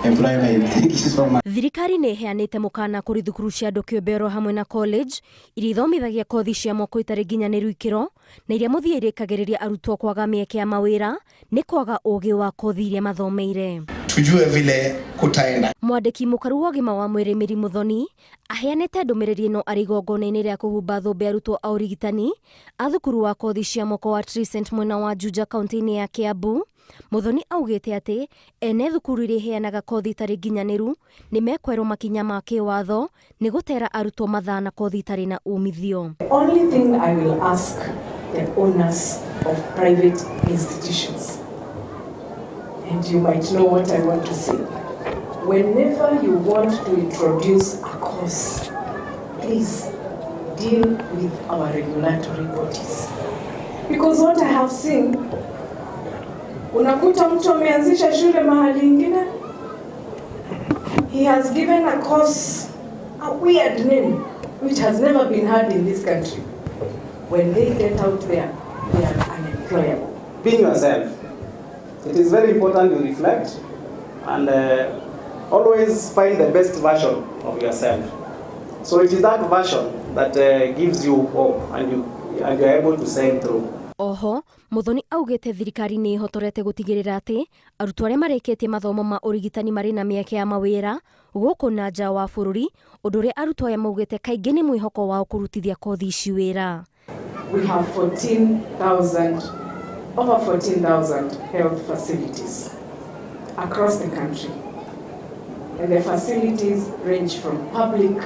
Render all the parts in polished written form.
Employment. Thank you so much. Thirikari nĩ ĩheanĩte mũkana kũrĩ thukuru cia andũ kĩũmbe oro hamwe na college iria ithomithagia kothi cia moko itarĩ nginyanĩru ikĩro na iria mũthia irĩkagĩrĩria arutwo kwaga mĩeke ya mawĩra nĩ kwaga ũgĩ wa kothi iria mathomeire. Tujue vile kutaenda. Mwandĩki mũkaru wa ũgima wa mwĩrĩ Mary Muthoni aheanĩte ndũmĩrĩri ĩno arĩ igongona-inĩ rĩa kũhumba thũmbĩ arutwo a ũrigitani a thukuru wa kothi cia moko wa Tricent mwena wa Juja kaunti-inĩ ya Kiambu. Muthoni augĩte atĩ ene thukuru iria iheanaga kothi itarĩ nginyanĩru nĩ mekwerwo makinya ma kĩwatho nĩ gũtera arutwo mathaa na kothi itarĩ na umithio. The only thing I will ask the owners of private institutions, and you might know what I want to say, whenever you want to introduce a course, please deal with our regulatory bodies. Because what I have seen, unakuta mtu ameanzisha shule mahali ingine, he has given a course a weird name which has never been heard in this country. When they get out there, they are unemployable. Being yourself. It is very important you reflect and always find the best version of yourself. So it is that version that gives you hope and you are able to sail through. Oho, Muthoni augĩte thirikari nĩ ĩhotorete gũtigĩrĩra atĩ arutwo arĩa marĩkĩtie mathomo ma ũrigitani marĩ na mĩeke ya mawĩra gũkũ na nja wa bũrũri, ũndũ ũrĩa arutwo aya maugĩte kaingĩ nĩ mwĩhoko wao kũrutithia kothi ici wĩra. We have 14,000, over 14,000 health facilities across the country. And the facilities range from public,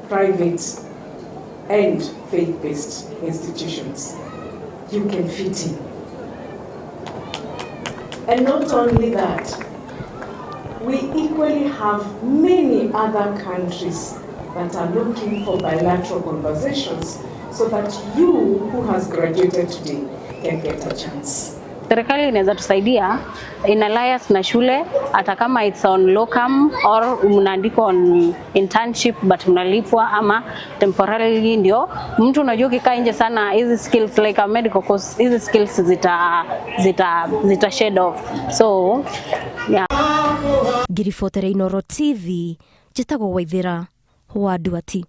private, and faith-based institutions. You can fit in. And not only that, we equally have many other countries that are looking for bilateral conversations so that you who has graduated today can get a chance. Serikali inaweza tusaidia in alliance na shule, hata kama it's on locum or mnaandikwa on internship but mnalipwa ama temporarily, ndio mtu unajua ukikaa nje sana hizi skills, like a medical course, hizi skills zita shed off, so yeah. Ngiribotera Inooro TV, njĩtagwo Waithĩra wa Nduati.